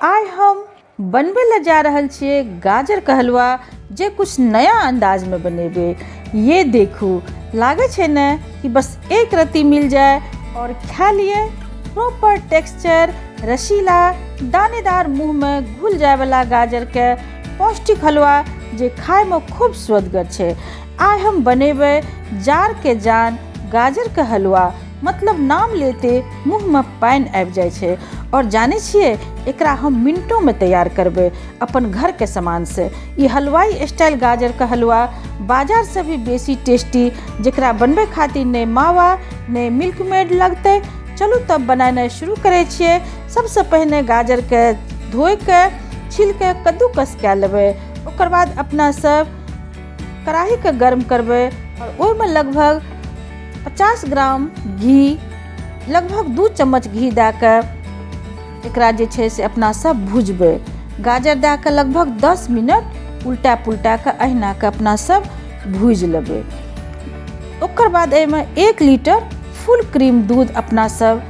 आइ हम बनबै लए जा रहल छियै गाजरके हलवा, जे कुछ नया अंदाजमे बनेबै। ये देखू, लागै छै ने कि बस एक रत्ती मिल जाए और खा लिए। प्रॉपर टेक्सचर, रसीला, दानेदार, मुँहमे घुल जायवला गाजरके पौष्टिक हलवा, जे खायमे खूब स्वदगर छै। आइ हम बनेबै जाड़के जान गाजरके हलवा। मतलब नाम लेते मुँहमे पानि आबि जाइ छै। आओर जानै छियै, एकरा हम मिनटोमे तैयार करबै अपन घरके सामानसँ। ई हलवाई स्टाइल गाजरके हलवा बाजारसँ भी बेसी टेस्टी, जकरा बनबै खातिर नहि मावा नहि मिल्क मेड लगतै। चलू तब बनेनाइ शुरू करै छियै। सबसँ पहिने गाजरके धोइके, छीलके कद्दूकस कए लेबै। ओकर बाद अपना सब कड़ाहीके गर्म करबै आओर ओहिमे लगभग 50 ग्राम घी, लगभग 2 चम्मच घी दए कऽ एकरा जे छै से अपना सब भुजबै। गाजर दए कऽ लगभग 10 मिनट उल्टा पुल्टा कऽ अहिना कऽ अपना सब भूजि लेबै। ओकर बाद एहिमे 1 लीटर फुल क्रीम दूध अपना सब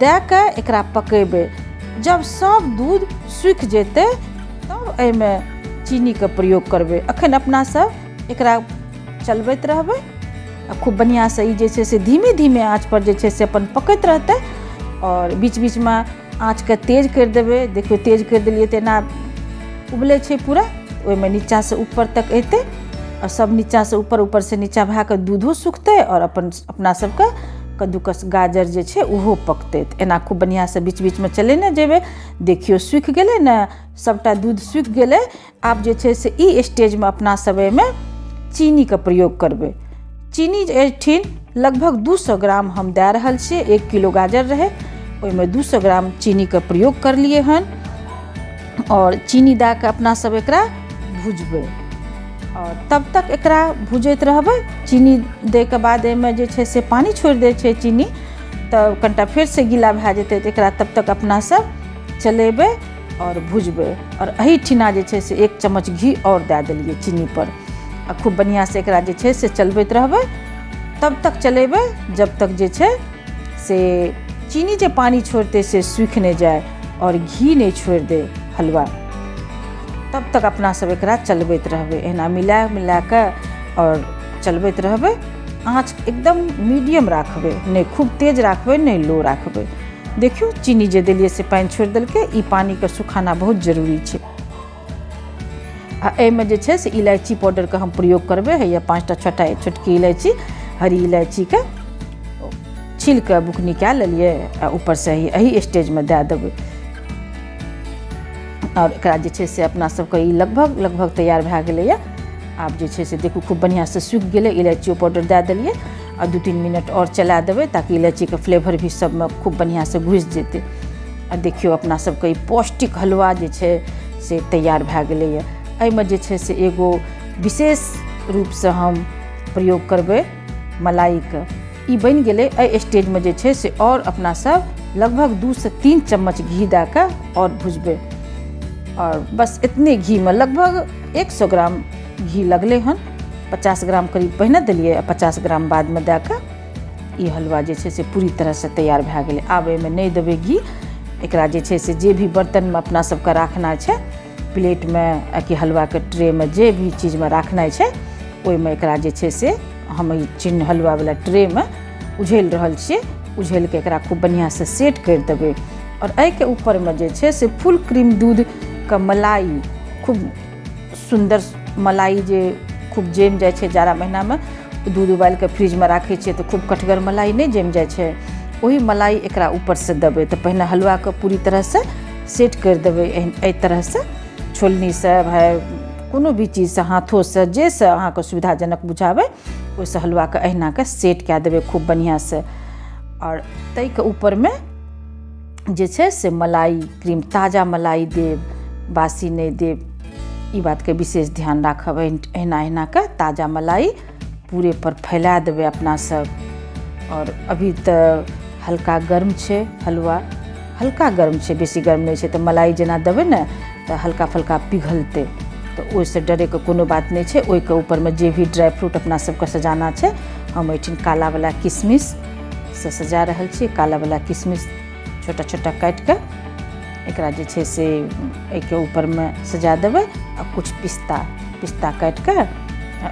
दए कऽ एकरा पकेबै। जब सब दूध सूखि जेतै, तब एहिमे चीनीके प्रयोग करबै। अखन अपना सब एकरा चलबैत रहबै आ खूब बढ़िआँसँ ई जे छै से धीमे धीमे आँचपर जे छै से अपन पकैत रहतै आओर बीच बीचमे आँचके तेज करि देबै। देखियौ, तेज करि देलियै तऽ एना उबलै छै पूरा। ओहिमे नीचाँसँ ऊपर तक अयतै आओर सब नीचाँसँ ऊपर, ऊपरसँ नीचाँ भए कऽ दूधो सुखतै आओर अपन अपना सबके कद्दूकस गाजर जे छै ओहो पकतै। तऽ एना खूब बढ़िआँसँ बीच बीचमे चलेने जेबै। देखियौ, सूखि गेलै ने? सभटा दूध सूखि गेलै। आब जे छै से ई स्टेजमे अपना सब एहिमे चीनीके प्रयोग करबै। चीनी जे एहिठिन लगभग 200 ग्राम हम दए रहल छियै। 1 किलो गाजर रहै, ओहिमे 200 ग्राम चीनीके प्रयोग करलियै हन। आओर चीनी दए कऽ अपना सब एकरा भुजबै आओर तब तक एकरा भुजैत रहबै। चीनी दैके बाद एहिमे जे छै से पानि छोड़ि दै छै चीनी, तऽ कनिटा फेरसँ गीला भए जेतै। तऽ एकरा तब तक अपना सब चलेबै आओर भुजबै। आओर एहिठिना जे छै से 1 चम्मच घी आओर दए देलियै चीनीपर आ खूब बढ़िआँसँ एकरा जे छै से चलबैत रहबै। तब तक चलेबै जब तक जे छै से चीनी जे पानि छोड़तै से सूखि नहि जाय आओर घी नहि छोड़ि दै हलवा, तब तक अपना सब एकरा चलबैत रहबै। एहिना मिला मिला कऽ आओर चलबैत रहबै। आँच एकदम मीडियम राखबै, नहि खूब तेज राखबै, नहि लो राखबै। देखियौ, चीनी जे देलियै से पानि छोड़ि देलकै। ई पानिके सुखाना बहुत जरूरी छै। आ एहिमे जे छै से इलायची पाउडरके हम प्रयोग करबै। हैया 5टा 6टा छोटकी इलायची, हरी इलायचीके छील कऽ बुकनी कए लेलियै आ ऊपरसँ एहि स्टेजमे दए देबै। आओर एकरा जे छै से अपना सबके ई लगभग लगभग तैयार भए गेलैए। आब जे छै से देखू, खूब बढ़िआँसँ सूखि गेलै। इलायचियो पाउडर दए देलियै आ 2-3 मिनट आओर चला देबै, ताकि इलायचीके फ्लेवर भी सबमे खूब बढ़िआँसँ घुसि जेतै। आ देखियौ, अपना सबके ई पौष्टिक हलवा जे छै से तैयार भए गेलैए। एहिमे जे छै से एगो विशेष रूपसँ हम प्रयोग करबै मलाइके। ई बनि गेलै। एहि स्टेजमे जे छै से आओर अपना सब लगभग 2 से 3 चम्मच घी दए कऽ आओर भुजबै। आओर बस एतने घीमे लगभग 100 ग्राम घी लगलै हन। 50 ग्राम करीब पहिने देलियै आ 50 ग्राम बादमे दए कऽ ई हलवा जे छै से पूरी तरहसँ तैयार भए गेलै। आब एहिमे नहि देबै घी। एकरा जे छै से जे भी बर्तनमे अपना सबके राखना छै, प्लेटमे कि हलवाके ट्रेमे, जे भी चीजमे राखनाइ छै, ओहिमे एकरा जे छै से हम ई चिन्ह हलवावला ट्रेमे उझेल रहल छियै। उझेल कऽ एकरा खूब बढ़िआँसँ सेट करि देबै। आओर एहिके ऊपरमे जे छै से फुल क्रीम दूधके मलाई, खूब सुन्दर मलाई जे खूब जमि जाइ छै। जाड़ा महिनामे दूध उबालि कऽ फ्रिजमे राखै छियै तऽ खूब कठगर मलाई नहि जमि जाइ छै? ओही मलाई एकरा ऊपरसँ देबै। तऽ पहिने हलवाके पूरी तरहसँ सेट करि देबै एहि तरहसँ, छोलनीसँ, भाय कोनो भी चीजसँ, हाथोसँ, जाहिसँ अहाँके सुविधाजनक बुझाबै, ओहिसँ हलवाके अहिना कऽ सेट कए देबै खूब बढ़िआँसँ। आओर ताहिके ऊपरमे जे छै से मलाई क्रीम, ताजा मलाई देब, बासी नहि देब, ई बातके विशेष ध्यान राखब। अहिना अहिना कऽ ताजा मलाई पूरे पर फैला देबै अपना सब। आओर अभी तऽ हल्का गर्म छै हलवा, हल्का गर्म छै, बेसी गर्म नहि छै। तऽ मलाई जेना देबै ने तऽ हल्का फल्का पिघलतै, तऽ ओहिसँ डरैके कोनो बात नहि छै। ओहिके ऊपरमे जे भी ड्राइ फ्रूट अपना सबके सजाना छै, हम एहिठिन कालावला किशमिशसँ सजा रहल छी। कालावला किशमिश छोटा छोटा काटिके एकरा जे छै से एहिके ऊपरमे सजा देबै आ किछु पिस्ता, पिस्ता काटि कऽ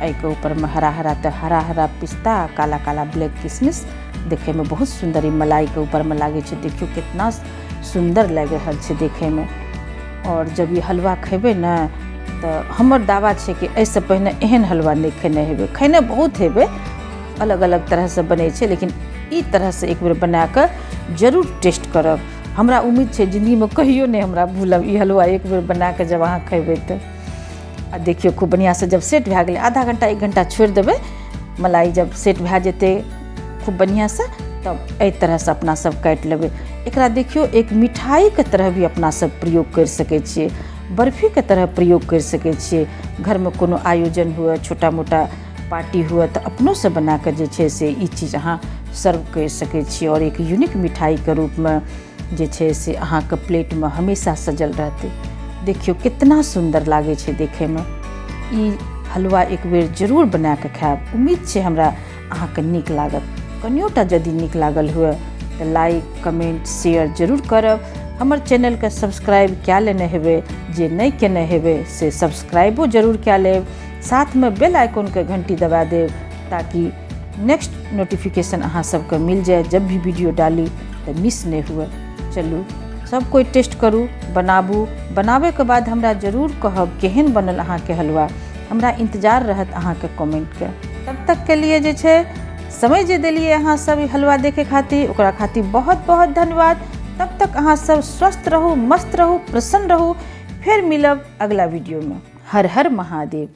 एहिके ऊपरमे हरा हरा, तऽ हरा हरा पिस्ता आ काला काला ब्लैक किशमिश देखैमे बहुत सुन्दर ई मलाइके ऊपरमे लागै छै। देखियौ कितना सुन्दर लागि रहल छै देखैमे। आओर जब ई हलवा खेबै ने तऽ हमर दावा छै कि एहिसँ पहिने एहन हलवा नहि खेने हेबै। खेने बहुत हेबै, अलग अलग तरहसँ बनै छै, लेकिन ई तरहसँ एक बेर बनाकऽ जरूर टेस्ट करब। हमरा उम्मीद छै जिन्दगीमे कहियो नहि हमरा भूलब ई हलवा एक बेर बनाकऽ जब अहाँ खेबै तऽ। आ देखियौ खूब बढ़िआँसँ जब सेट भए गेलै, आधा घंटा 1 घंटा छोड़ि देबै, मलाई जब सेट भए जेतै खूब बढ़िआँसँ तब एहि तरहसँ अपना सब काटि लेबै एकरा। देखियौ, एक मिठाइके तरह भी अपना सब प्रयोग करि सकै छियै, बर्फीके तरह प्रयोग करि सकै छियै। घरमे कोनो आयोजन हुए, छोटा मोटा पार्टी हुए, तऽ अपनोसँ बनाकऽ जे छै से ई चीज अहाँ सर्व करि सकै छियै आओर एक यूनिक मिठाइके रूपमे जे छै से अहाँके प्लेटमे हमेशा सजल रहतै। देखियौ कितना सुन्दर लागै छै देखैमे। ई हलवा एक बेर जरूर बनाकऽ खायब, उम्मीद छै हमरा अहाँके नीक लागत। कनियोटा यदि नीक लागल हुए तऽ लाइक, कमेंट, शेयर जरूर करब। हमर चैनलके सब्सक्राइब कए लेने हेबै, जे नहि केने हेबै से सब्सक्राइबो जरूर कए लेब, साथमे बेल आइकॉनके घंटी दबा देब ताकि नेक्स्ट नोटिफिकेशन अहाँ सबके मिल जाए, जब भी वीडियो डाली तऽ मिस नहि हुए। चलू, सब कोइ टेस्ट करू, बनाबू, बनाबैके बाद हमरा जरूर कहब केहन बनल अहाँके हलवा। हमरा इंतजार रहत अहाँके कमेंटके। तब तक के लिए जे छै, समय जे देलियै अहाँ सब ई हलवा देखे खातिर, ओकरा खातिर बहुत बहुत धन्यवाद। तब तक अहाँ सब स्वस्थ रहू, मस्त रहू, प्रसन्न रहू। फेर मिलब अगला वीडियोमे। हर हर महादेव।